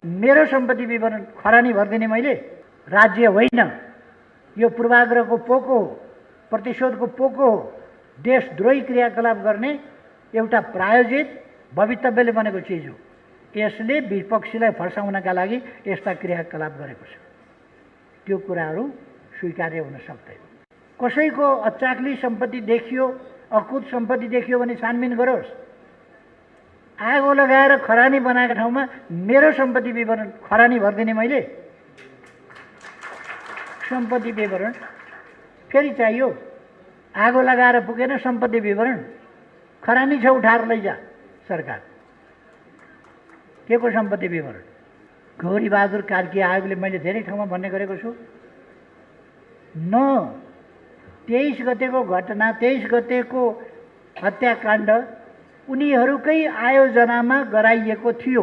मेरो सम्पत्ति विवरण खरानी भरिदिने मैले राज्य होइन, यो पूर्वाग्रहको पोको हो, प्रतिशोधको पोको हो, देशद्रोही क्रियाकलाप गर्ने एउटा प्रायोजित भवितव्यले बनेको चिज हो। यसले विपक्षीलाई फर्साउनका लागि यस्ता क्रियाकलाप गरेको छ। त्यो कुराहरू स्वीकार्य हुन सक्दैन। कसैको अचाक्ली सम्पत्ति देखियो, अकुत सम्पत्ति देखियो भने छानबिन गरोस्। आगो लगाएर खरानी बनाएको ठाउँमा मेरो सम्पत्ति विवरण खरानी भरिदिने मैले सम्पत्ति विवरण फेरि चाहियो। आगो लगाएर पुगेन सम्पत्ति विवरण, खरानी छ उठाएर लैजा सरकार। के को सम्पत्ति विवरण? गौरीबहादुर कार्की आयोगले मैले धेरै ठाउँमा भन्ने गरेको छु, न 23 गतेको घटना, 23 गतेको हत्याकाण्ड उनीहरूकै आयोजनामा गराइएको थियो।